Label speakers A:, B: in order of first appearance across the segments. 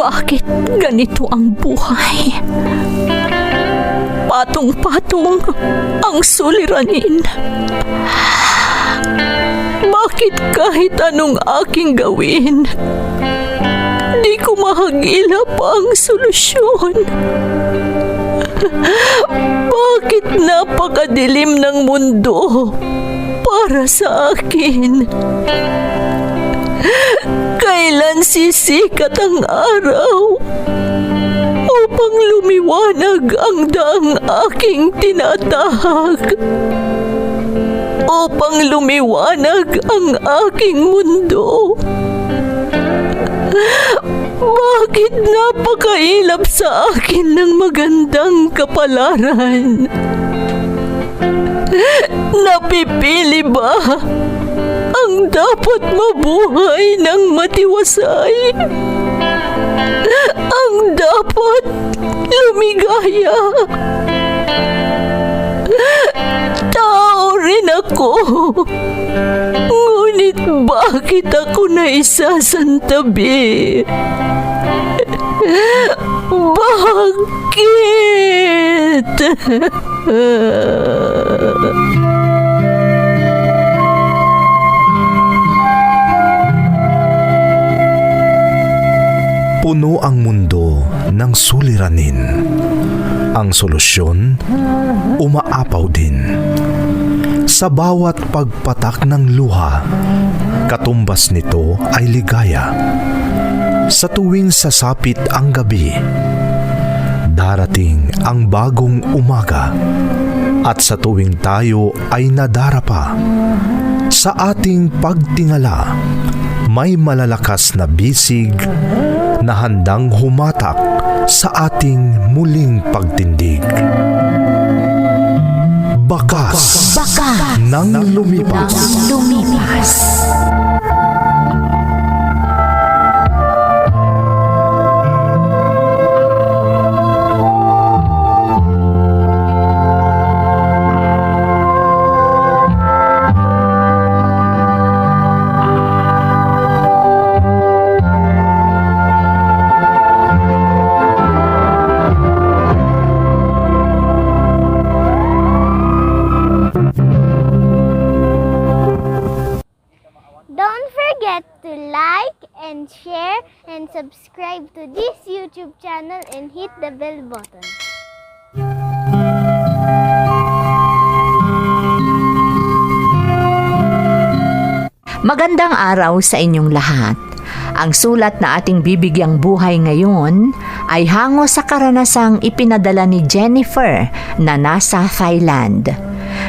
A: Bakit ganito ang buhay? Patong-patong ang suliranin. Bakit kahit anong aking gawin, di ko mahagilap ang solusyon? Bakit napakadilim ng mundo para sa akin? Kailan sisikat ang araw upang lumiwanag ang daang aking tinatahak? Upang lumiwanag ang aking mundo? Bakit napakailap sa akin ng magandang kapalaran? Napipili ba ang dapat mabuhay ng matiwasay? Ang dapat lumigaya? Tao rin ako. Ngunit bakit ako naisasantabi? Bakit?
B: Puno ang mundo ng suliranin. Ang solusyon, umaapaw din. Sa bawat pagpatak ng luha, katumbas nito ay ligaya. Sa tuwing sasapit ang gabi, darating ang bagong umaga. At sa tuwing tayo ay nadarapa, sa ating pagtingala, may malalakas na bisig na handang humatak sa ating muling pagtindig. Bakas ng lumipas.
C: Don't forget to like and share and subscribe to this YouTube channel and hit the bell button.
A: Magandang araw sa inyong lahat. Ang sulat na ating bibigyang buhay ngayon ay hango sa karanasang ipinadala ni Jennifer na nasa Thailand.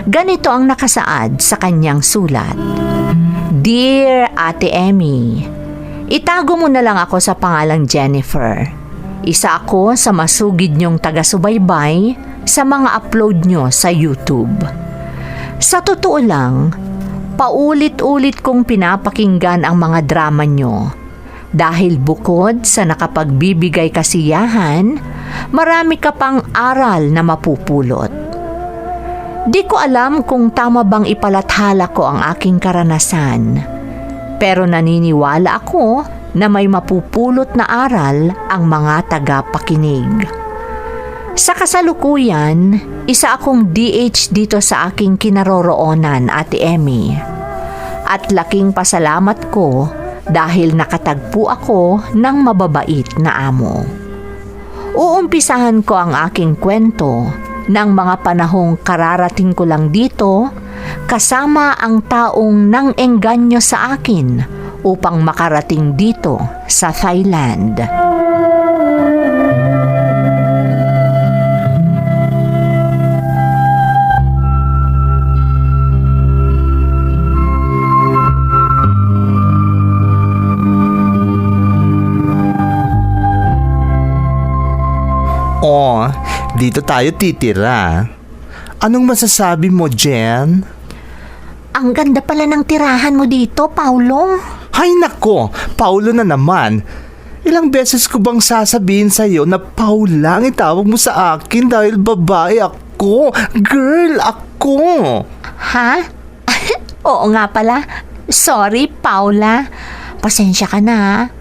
A: Ganito ang nakasaad sa kanyang sulat. Dear Ate Emmy, itago mo na lang ako sa pangalang Jennifer. Isa ako sa masugid niyong taga-subaybay sa mga upload niyo sa YouTube. Sa totoo lang, paulit-ulit kong pinapakinggan ang mga drama niyo. Dahil bukod sa nakapagbibigay kasiyahan, marami ka pang aral na mapupulot. Di ko alam kung tama bang ipalathala ko ang aking karanasan. Pero naniniwala ako na may mapupulot na aral ang mga tagapakinig. Sa kasalukuyan, isa akong DH dito sa aking kinaroroonan, Ate Emmy. At laking pasalamat ko dahil nakatagpo ako ng mababait na amo. Uumpisahan ko ang aking kwento ng mga panahong kararating ko lang dito kasama ang taong nang-engganyo sa akin upang makarating dito sa Thailand.
D: Oh, dito tayo titira. Anong masasabi mo, Jen?
A: Ang ganda pala ng tirahan mo dito, Paulo.
D: Hay nako, Paulo na naman. Ilang beses ko bang sasabihin sa'yo na Paula ang itawag mo sa akin dahil babae ako? Girl, ako.
A: Ha? Oo nga pala. Sorry, Paula. Pasensya ka na.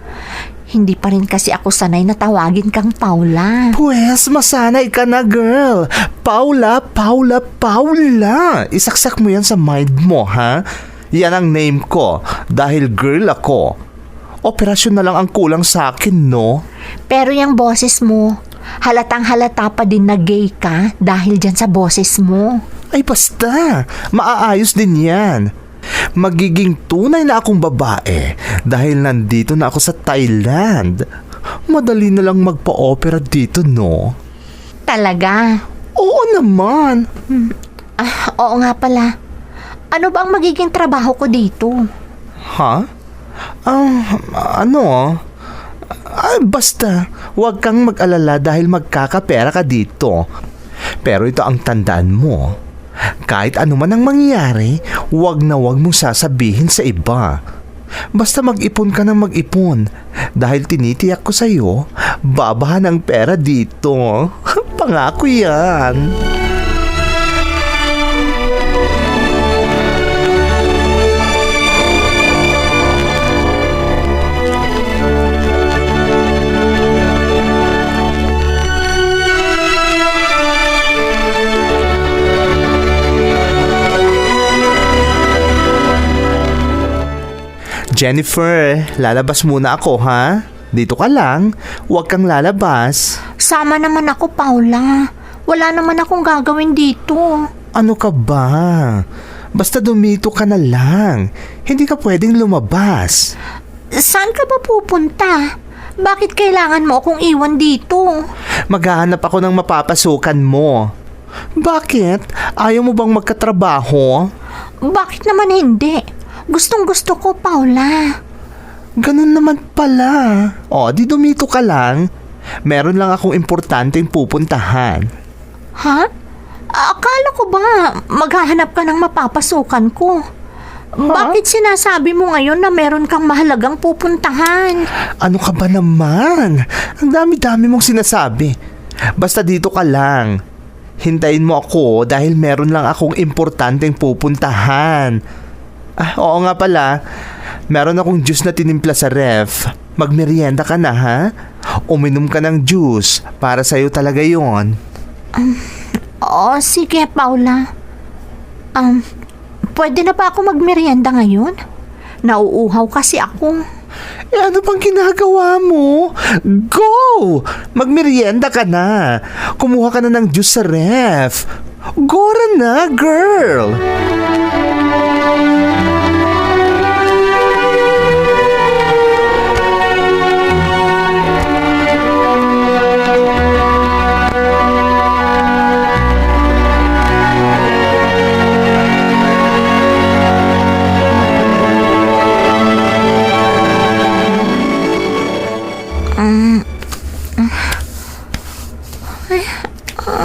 A: Hindi pa rin kasi ako sanay na tawagin kang Paula.
D: Pwes, masanay ka na, girl. Paula, Paula, Paula. Isaksak mo yan sa mind mo, ha? Yan ang name ko dahil girl ako. Operasyon na lang ang kulang sa akin, no?
A: Pero yung boses mo, halatang halata pa din na gay ka dahil dyan sa boses mo.
D: Ay basta, maaayos din yan. Magiging tunay na akong babae dahil nandito na ako sa Thailand. Madali na lang magpa-opera dito, no?
A: Talaga?
D: Oo naman.
A: Oo nga pala. Ano ba ang magiging trabaho ko dito?
D: Ha? Basta, huwag kang mag-alala dahil magkakapera ka dito. Pero ito ang tandaan mo. Kahit ano man ang mangyari, huwag na huwag mong sasabihin sa iba. Basta mag-ipon ka ng mag-ipon. Dahil tinitiyak ko sa'yo, babahan ang pera dito. Pangako yan. Jennifer, lalabas muna ako, ha? Dito ka lang, huwag kang lalabas.
A: Sama naman ako, Paula. Wala naman akong gagawin dito.
D: Ano ka ba? Basta dumito ka na lang. Hindi ka pwedeng lumabas.
A: Saan ka ba pupunta? Bakit kailangan mo akong iwan dito?
D: Maghahanap ako ng mapapasukan mo. Bakit? Ayaw mo bang magkatrabaho?
A: Bakit naman hindi? Gustong-gusto ko, Paula.
D: Ganun naman pala. O, di dumito ka lang. Meron lang akong importanteng pupuntahan.
A: Ha? Akala ko ba maghahanap ka ng mapapasukan ko? Bakit sinasabi mo ngayon na meron kang mahalagang pupuntahan?
D: Ano ka ba naman? Ang dami-dami mong sinasabi. Basta dito ka lang. Hintayin mo ako dahil meron lang akong importanteng pupuntahan. Oo nga pala. Meron akong juice na tinimpla sa ref. Magmerienda ka na, ha? Uminom ka ng juice. Para sa'yo talaga yon.
A: Sige, Paula. Pwede na ba ako magmerienda ngayon? Nauuhaw kasi ako.
D: Ano pang ginagawa mo? Go! Magmerienda ka na. Kumuha ka na ng juice sa ref. Gora na, girl!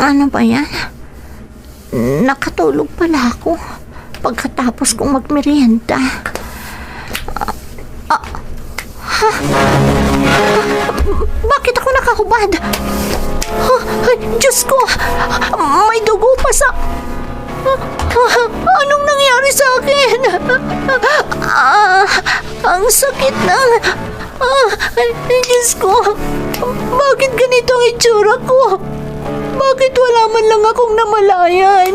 A: Ano ba yan? Nakatulog pala ako pagkatapos kong magmerienda. Bakit ako nakahubad? Diyos ko! May dugo pa sa... Anong nangyari sa akin? Ang sakit ng... Diyos ko! Bakit ganito ang itsura ko? Bakit wala man lang akong namalayan?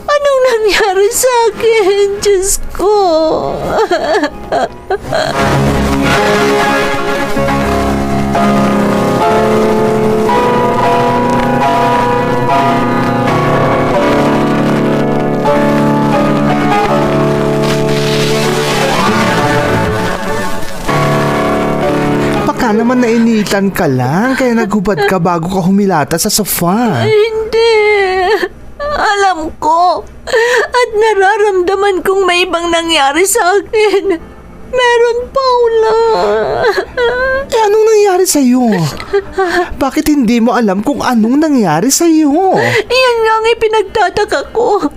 A: Anong nangyari sa akin? Diyos ko!
D: Baka naman nainitan ka lang kaya naghubad ka bago ka humilata sa sofa.
A: Hindi. Alam ko. At nararamdaman kong may ibang nangyari sa akin. Meron, Paula.
D: Anong nangyari sa'yo? Bakit hindi mo alam kung anong nangyari sa'yo?
A: Iyan nga ang ipinagtataka ko.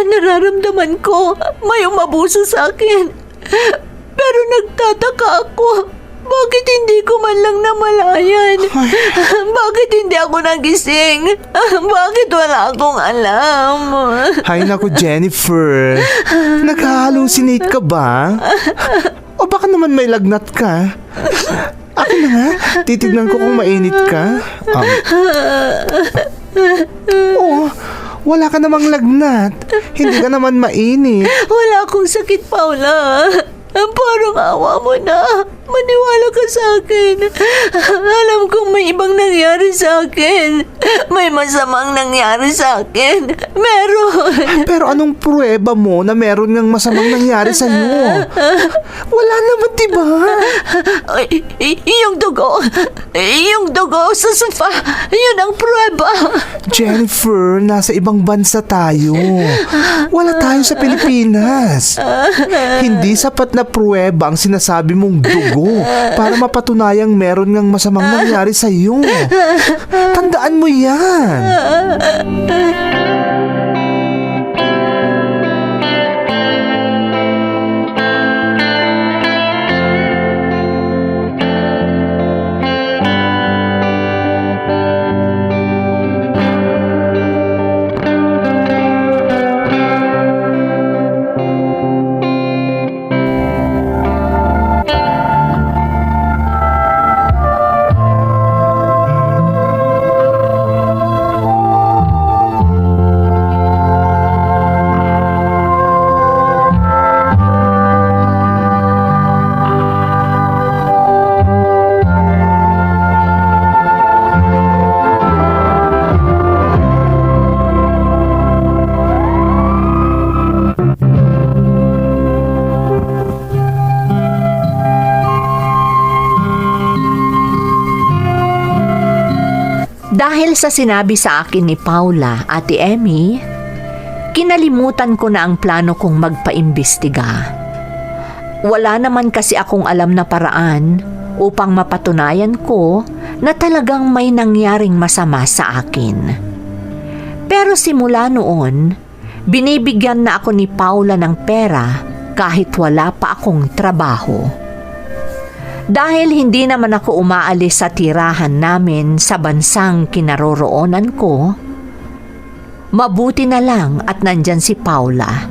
A: Nararamdaman ko may umabuso sa akin. Pero nagtataka ako. Bakit hindi ko man lang namalayan? Bakit hindi ako nagising? Bakit wala akong alam?
D: Hay naku, Jennifer. Nag-hallucinate ka ba? O baka naman may lagnat ka? Akin na nga. Titignan ko kung mainit ka. Oh, wala ka namang lagnat. Hindi ka naman mainit.
A: Wala akong sakit, Paula. Parang awa mo na. Maniwala ka sa akin. Alam kong may ibang nangyari sa akin. May masamang nangyari sa akin. Meron.
D: Pero anong pruweba mo na meron ngang masamang nangyari sa'yo? Wala naman, diba?
A: Yung dugo. Yung dugo sa sofa. Yun ang pruweba.
D: Jennifer, nasa ibang bansa tayo. Wala tayo sa Pilipinas. Hindi sapat na pruweba ang sinasabi mong dugo para mapatunayang meron ngang masamang nangyari sa iyo. Tandaan mo yan.
A: Dahil sa sinabi sa akin ni Paula, Ate Emmy, kinalimutan ko na ang plano kong magpaimbestiga. Wala naman kasi akong alam na paraan upang mapatunayan ko na talagang may nangyaring masama sa akin. Pero simula noon, binibigyan na ako ni Paula ng pera kahit wala pa akong trabaho. Dahil hindi naman ako umaalis sa tirahan namin sa bansang kinaroroonan ko, mabuti na lang at nandyan si Paula.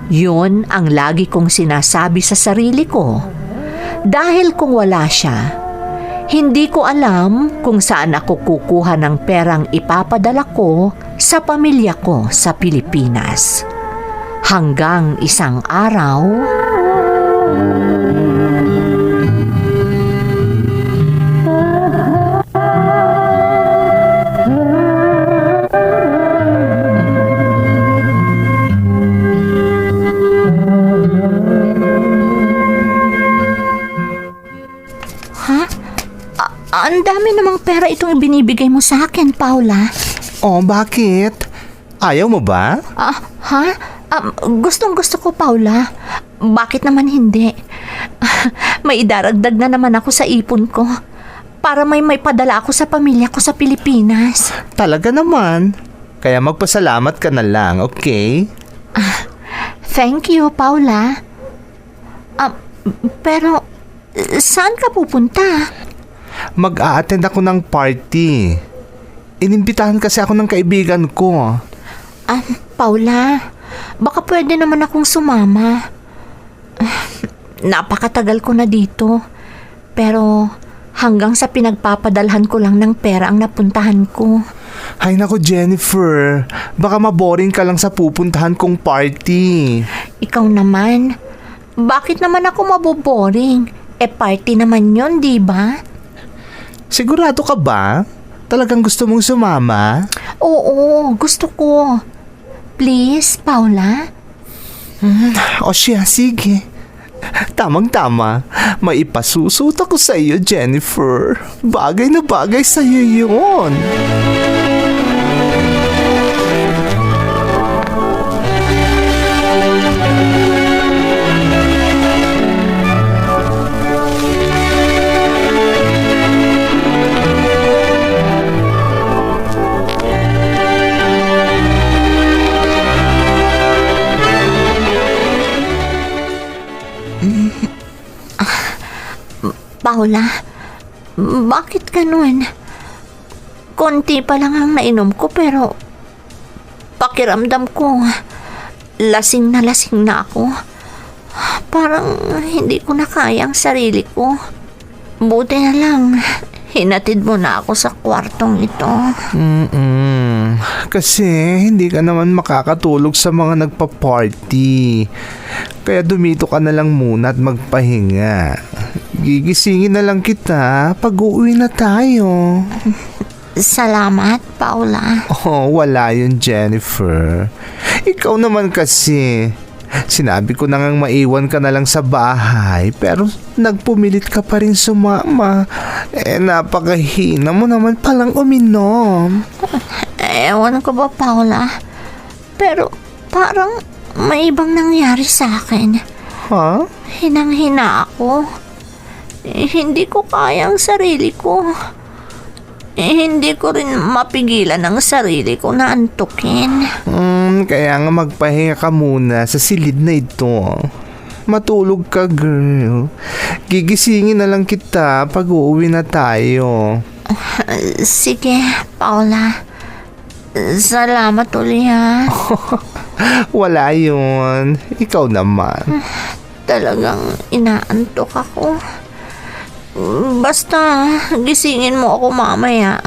A: Yun ang lagi kong sinasabi sa sarili ko. Dahil kung wala siya, hindi ko alam kung saan ako kukuha ng perang ipapadala ko sa pamilya ko sa Pilipinas. Hanggang isang araw, ang dami namang pera itong ibinibigay mo sa akin, Paula.
D: Oh, bakit? Ayaw mo ba?
A: Gustong-gusto ko, Paula. Bakit naman hindi? May idaragdag na naman ako sa ipon ko para may padala ako sa pamilya ko sa Pilipinas.
D: Talaga naman. Kaya magpasalamat ka na lang, okay?
A: Thank you, Paula. Pero, saan ka pupunta?
D: Mag-a-attend ako ng party. Inimbitahan kasi ako ng kaibigan ko.
A: Paula, baka pwede naman akong sumama. Napakatagal ko na dito. Pero hanggang sa pinagpapadalhan ko lang ng pera ang napuntahan ko.
D: Hay nako, Jennifer. Baka maboring ka lang sa pupuntahan kong party.
A: Ikaw naman. Bakit naman ako maboboring? Party naman yon, di ba?
D: Sigurado ka ba? Talagang gusto mong sumama?
A: Oo, gusto ko. Please, Paula?
D: O siya, sige. Tamang-tama. Maipasusot ako sa iyo, Jennifer. Bagay na bagay sa iyo yun.
A: Paula, bakit ganun? Konti pa lang ang nainom ko pero pakiramdam ko lasing na ako. Parang hindi ko na kaya ang sarili ko. Buti na lang, hinatid mo na ako sa kwartong ito.
D: Kasi hindi ka naman makakatulog sa mga nagpa-party. Kaya dumito ka na lang muna at magpahinga. Gigisingin na lang kita pag uuwi na tayo.
A: Salamat, Paula.
D: Oh, wala yun, Jennifer. Ikaw naman kasi. Sinabi ko na ngang maiwan ka na lang sa bahay, pero nagpumilit ka pa rin sumama. Napakahina mo naman palang uminom.
A: Ewan ko ba, Paula? Pero parang may ibang nangyari sa akin.
D: Ha?
A: Hinang-hina ako. Hindi ko kaya ang sarili ko. Hindi ko rin mapigilan ang sarili ko na antukin.
D: Kaya nga magpahinga ka muna sa silid na ito. Matulog ka, girl. Gigisingin na lang kita pag uuwi na tayo.
A: Sige, Paula. Salamat uli, ha.
D: Wala yun. Ikaw naman.
A: Talagang inaantok ako. Basta, gisingin mo ako mamaya.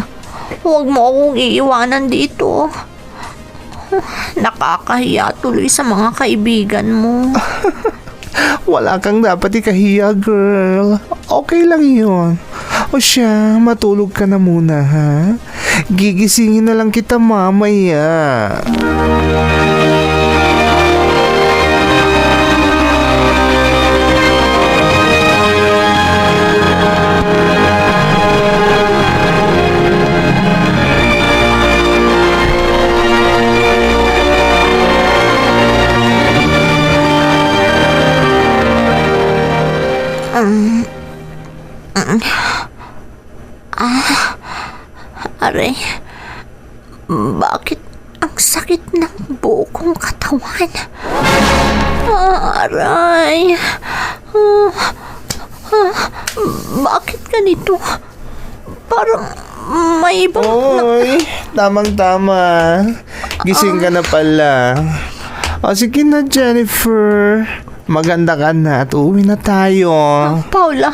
A: Huwag mo akong iiwanan dito. Nakakahiya tuloy sa mga kaibigan mo.
D: Wala kang dapat ikahiya, girl. Okay lang yun. O siya, matulog ka na muna, ha? Gigisingin na lang kita mamaya.
A: Aray, bakit ang sakit ng buo kong katawan? Aray, bakit ganito? Parang may ibang...
D: Oy, tamang-tama. Gising ka na pala. O sige na, Jennifer. Maganda ka na at uuwi na tayo.
A: Paula,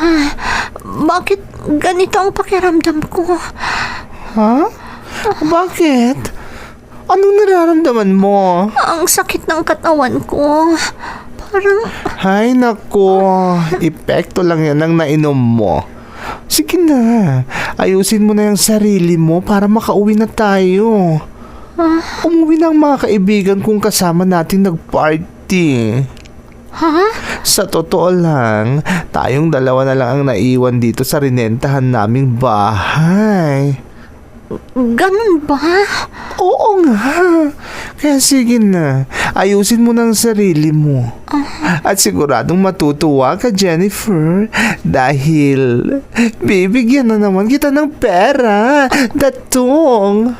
A: bakit ganito ang pakiramdam ko?
D: Ha? Bakit? Anong nararamdaman mo?
A: Ang sakit ng katawan ko. Parang...
D: Hay nako, epekto lang yan ang nainom mo. Sige na, ayusin mo na yung sarili mo para makauwi na tayo. Umuwi na ang mga kaibigan kong kasama natin nagparty.
A: Ha?
D: Sa totoo lang, tayong dalawa na lang ang naiwan dito sa rinentahan naming bahay.
A: Ganun ba?
D: Oo nga. Kaya sige na, ayusin mo ng sarili mo. At siguradong matutuwa ka, Jennifer, dahil bibigyan na naman kita ng pera. Datong.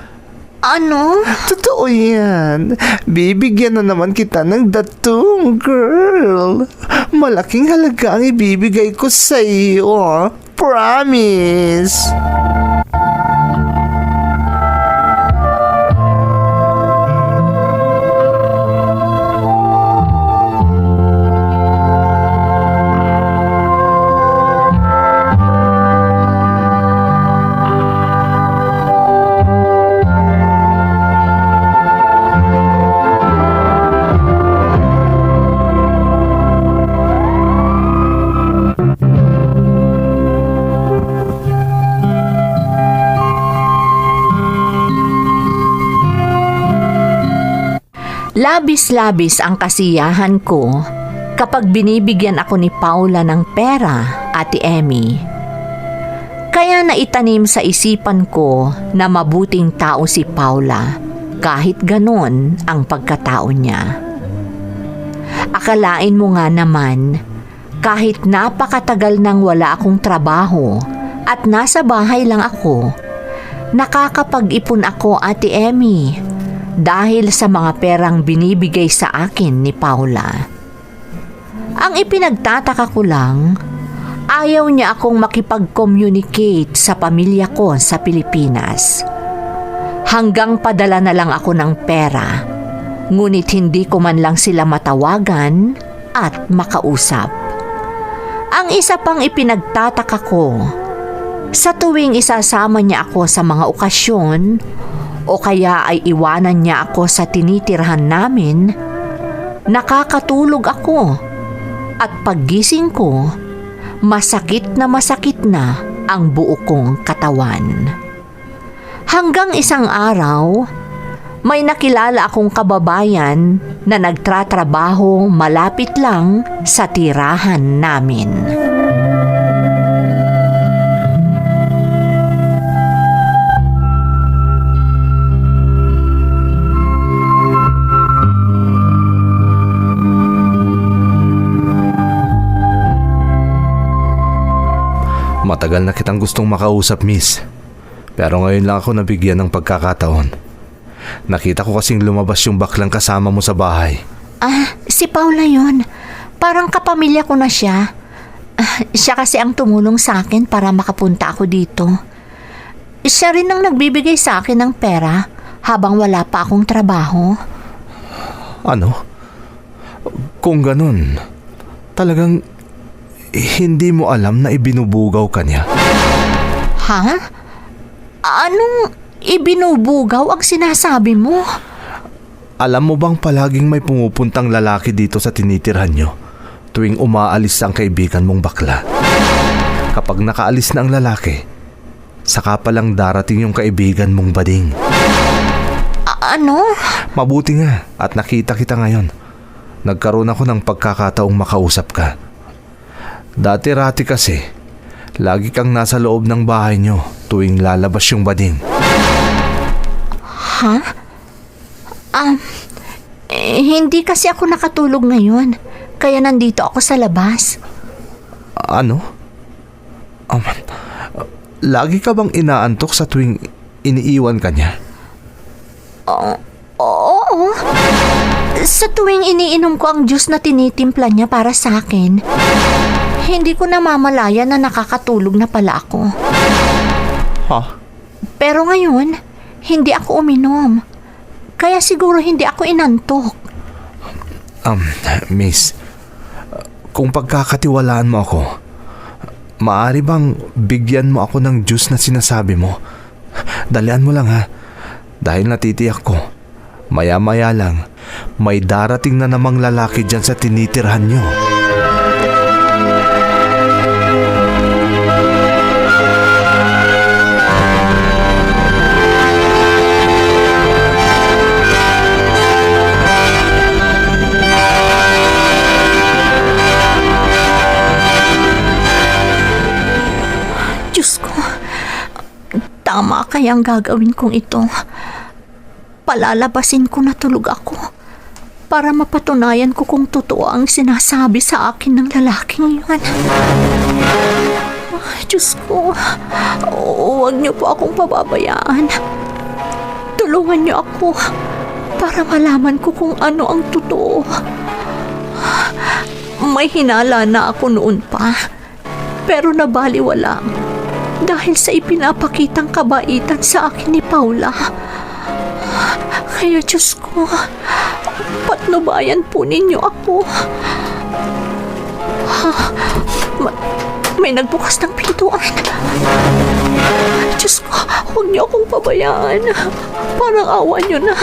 A: Ano?
D: Totoo yan. Bibigyan na naman kita ng datong, girl. Malaking halaga ang ibibigay ko sa iyo. Promise.
A: Labis-labis ang kasiyahan ko kapag binibigyan ako ni Paula ng pera, Ate Emmy. Kaya naitanim sa isipan ko na mabuting tao si Paula kahit ganon ang pagkatao niya. Akalain mo nga naman, kahit napakatagal nang wala akong trabaho at nasa bahay lang ako, nakakapag-ipon ako, Ate Emmy, dahil sa mga perang binibigay sa akin ni Paula. Ang ipinagtataka ko lang, ayaw niya akong makipag-communicate sa pamilya ko sa Pilipinas. Hanggang padala na lang ako ng pera, ngunit hindi ko man lang sila matawagan at makausap. Ang isa pang ipinagtataka ko, sa tuwing isasama niya ako sa mga okasyon o kaya ay iwanan niya ako sa tinitirhan namin, nakakatulog ako at paggising ko, masakit na ang buo kong katawan. Hanggang isang araw, may nakilala akong kababayan na nagtratrabaho malapit lang sa tirahan namin.
B: Matagal na kitang gustong makausap, miss. Pero ngayon lang ako nabigyan ng pagkakataon. Nakita ko kasing lumabas yung baklang kasama mo sa bahay.
A: Si Paula yon. Parang kapamilya ko na siya. Siya kasi ang tumulong sa akin para makapunta ako dito. Siya rin ang nagbibigay sa akin ng pera habang wala pa akong trabaho.
B: Ano? Kung ganun, talagang hindi mo alam na ibinubugaw ka niya?
A: Ha? Anong ibinubugaw ang sinasabi mo?
B: Alam mo bang palaging may pumupuntang lalaki dito sa tinitirhan nyo tuwing umaalis ang kaibigan mong bakla? Kapag nakaalis na ang lalaki, saka palang darating yung kaibigan mong bading.
A: Ano?
B: Mabuti nga at nakita kita ngayon. Nagkaroon ako ng pagkakataong makausap ka. Dati-rati kasi, lagi kang nasa loob ng bahay nyo tuwing lalabas yung bading.
A: Ha? Hindi kasi ako nakatulog ngayon, kaya nandito ako sa labas.
B: Ano? Lagi ka bang inaantok sa tuwing iniiwan ka niya?
A: Oo. Sa tuwing iniinom ko ang juice na tinitimpla niya para sa akin, hindi ko namamalaya na nakakatulog na pala ako.
B: Ha?
A: Pero ngayon, hindi ako uminom. Kaya siguro hindi ako inantok.
B: Miss, kung pagkakatiwalaan mo ako, maaari bang bigyan mo ako ng juice na sinasabi mo? Dalian mo lang ha, dahil natitiyak ko, maya-maya lang, may darating na namang lalaki dyan sa tinitirhan nyo.
A: Diyos ko, tama kaya ang gagawin kong ito. Palalabasin ko na tulog ako para mapatunayan ko kung totoo ang sinasabi sa akin ng lalaking yun. Diyos ko, huwag niyo po akong pababayaan. Tulungan niyo ako para malaman ko kung ano ang totoo. May hinala na ako noon pa, pero nabaliwala dahil sa ipinapakitang kabaitan sa akin ni Paula. Kaya Diyos ko, patnubayan po ninyo ako. May nagbukas ng pintuan. Diyos ko, huwag niyo akong pabayaan. Parang awa niyo na.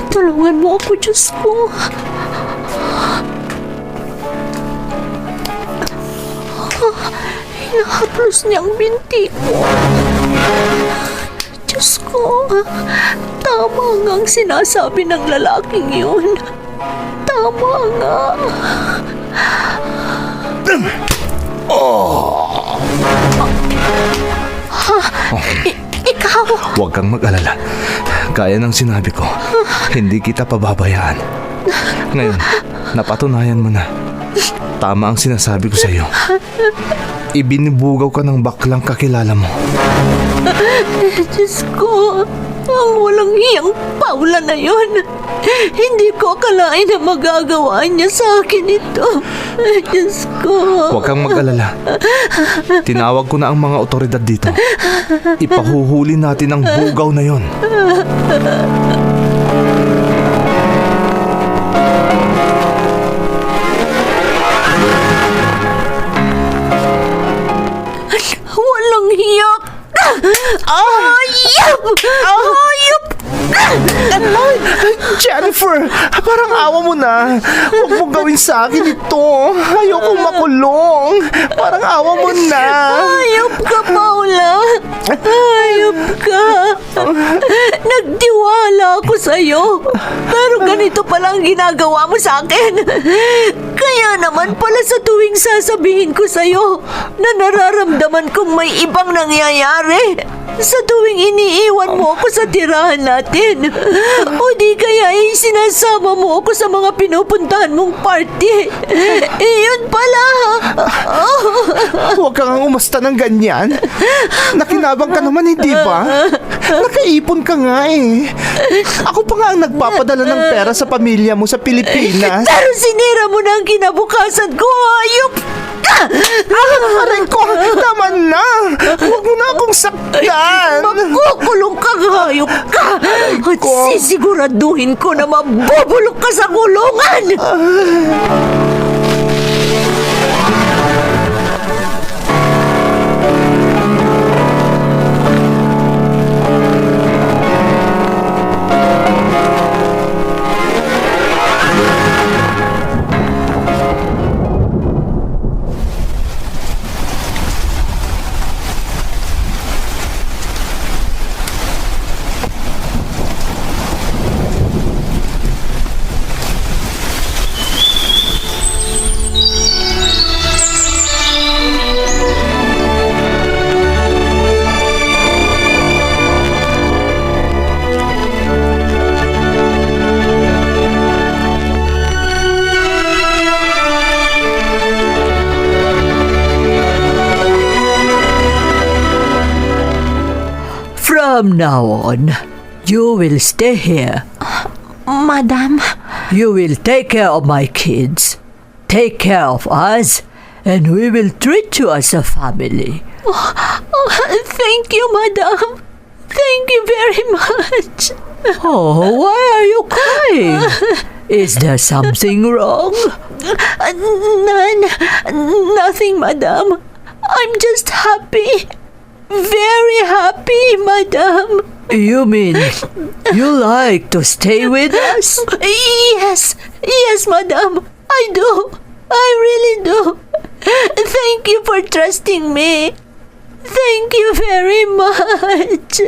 A: Tulungan mo ako, Diyos ko. Hinahaplos niya ang binti ko. Diyos ko, tama nga ang sinasabi ng lalaking yun. Tama nga. Ikaw?
B: Huwag kang mag-alala. Gaya ng sinabi ko, hindi kita pababayaan. Ngayon, napatunayan mo na. Tama ang sinasabi ko sa iyo. Ibinibugaw ka ng baklang kakilala mo.
A: Diyos ko, ang walang hiyang Paula na yun. Hindi ko akalain na magagawa niya sa akin ito. Diyos ko.
B: Huwag kang mag-alala. Tinawag ko na ang mga otoridad dito. Ipahuhuli natin ang bugaw na yon.
A: Hayop! Hayop!
D: Jennifer, parang awa mo na. Huwag mo gawin sa akin ito. Ayokong makulong. Parang awa mo na.
A: Hayop ka, Paula! Hayop ka! Nagtiwala ako sa'yo. Pero ganito pala ang ginagawa mo sa akin. Kaya naman pala sa tuwing sasabihin ko sa'yo na nararamdaman kong may ibang nangyayari. Sa tuwing iniiwan mo ako sa tirahan natin. O di kaya sinasama mo ako sa mga pinupuntahan mong party. Iyon pala.
D: Huwag kang umasta ng ganyan. Nakinabang ka naman, hindi ba? Nakaipon ka nga eh. Ako pa nga ang nagpapadala ng pera sa pamilya mo sa Pilipinas.
A: Pero sinira mo na ang kinabukasan ko, hayop ka!
D: Aray ko, tama na. Huwag mo na akong saktan.
A: Makukulong ka, hayop ka! At sisiguraduhin ko na mabubulok ka sa kulungan! From now on, you will stay here.
C: Madam,
A: You will take care of my kids, take care of us, and we will treat you as a family.
C: thank you, Madam. Thank you very much.
A: Oh, why are you crying? Is there something wrong?
C: Nothing, Madam. I'm just happy. Very happy, Madam.
A: You mean you like to stay with us?
C: Yes, Madam. I do. I really do. Thank you for trusting me. Thank you very much.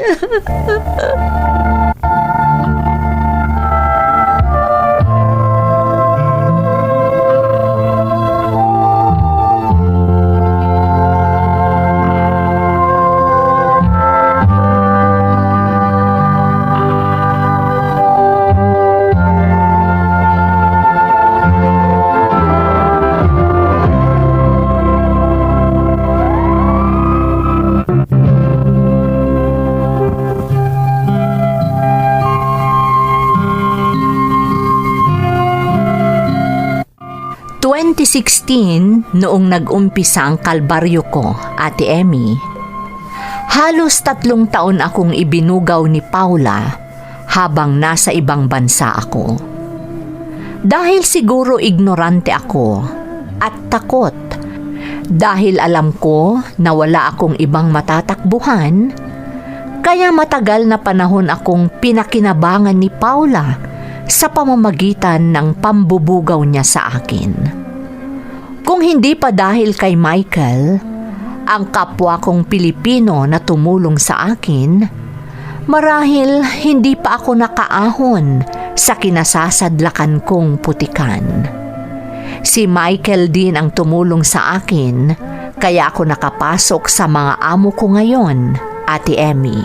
A: Noong 2016, noong nag-umpisa ang kalbaryo ko, Ate Emmy, halos 3 taon akong ibinugaw ni Paula habang nasa ibang bansa ako. Dahil siguro ignorante ako at takot, dahil alam ko na wala akong ibang matatakbuhan, kaya matagal na panahon akong pinakinabangan ni Paula sa pamamagitan ng pambubugaw niya sa akin. Kung hindi pa dahil kay Michael, ang kapwa kong Pilipino na tumulong sa akin, marahil hindi pa ako nakaahon sa kinasasadlakan kong putikan. Si Michael din ang tumulong sa akin, kaya ako nakapasok sa mga amo ko ngayon, Ate Emmy.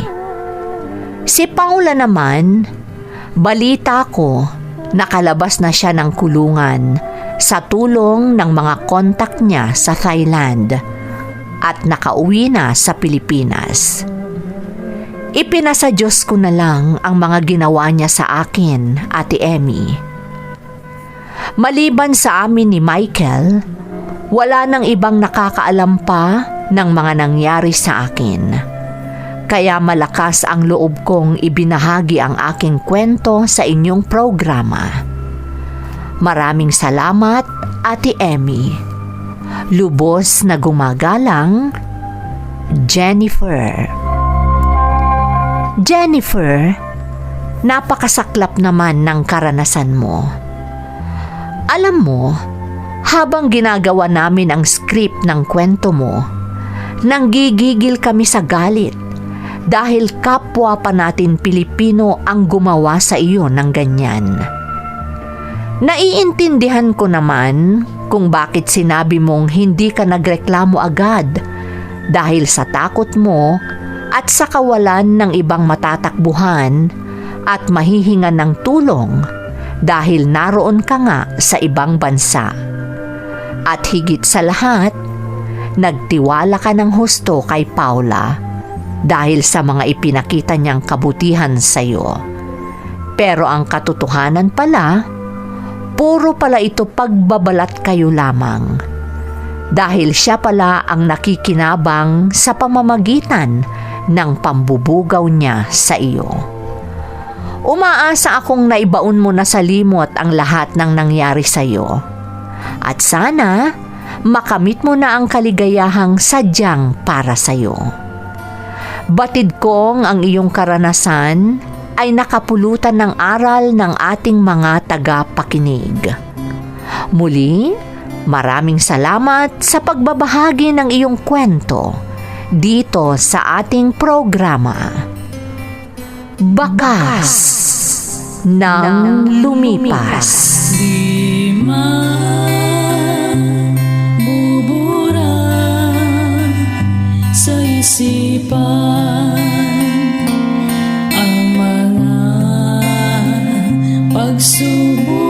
A: Si Paula naman, balita ko, nakalabas na siya ng kulungan sa tulong ng mga kontak niya sa Thailand at nakauwi na sa Pilipinas. Ipinasa Diyos ko na lang ang mga ginawa niya sa akin, Ate Emmy. Maliban sa amin ni Michael, wala nang ibang nakakaalam pa ng mga nangyari sa akin. Kaya malakas ang loob kong ibinahagi ang aking kwento sa inyong programa. Maraming salamat, Ate Emmy. Lubos na gumagalang, Jennifer. Jennifer, napakasaklap naman ng karanasan mo. Alam mo, habang ginagawa namin ang script ng kwento mo, nanggigigil kami sa galit dahil kapwa pa natin Pilipino ang gumawa sa iyo ng ganyan. Naiintindihan ko naman kung bakit sinabi mong hindi ka nagreklamo agad dahil sa takot mo at sa kawalan ng ibang matatakbuhan at mahihingan ng tulong dahil naroon ka nga sa ibang bansa. At higit sa lahat, nagtiwala ka ng husto kay Paula dahil sa mga ipinakita niyang kabutihan sa iyo. Pero ang katotohanan pala, puro pala ito pagbabalat kayo lamang. Dahil siya pala ang nakikinabang sa pamamagitan ng pambubugaw niya sa iyo. Umaasa akong naibaon mo na sa limot ang lahat ng nangyari sa iyo. At sana, makamit mo na ang kaligayahang sadyang para sa iyo. Batid kong ang iyong karanasan ay nakapulutan ng aral ng ating mga tagapakinig. Muli, maraming salamat sa pagbabahagi ng iyong kwento dito sa ating programa. Bakas ng Lumipas.
E: Di man bubura sa isipan ang mga pagsubok.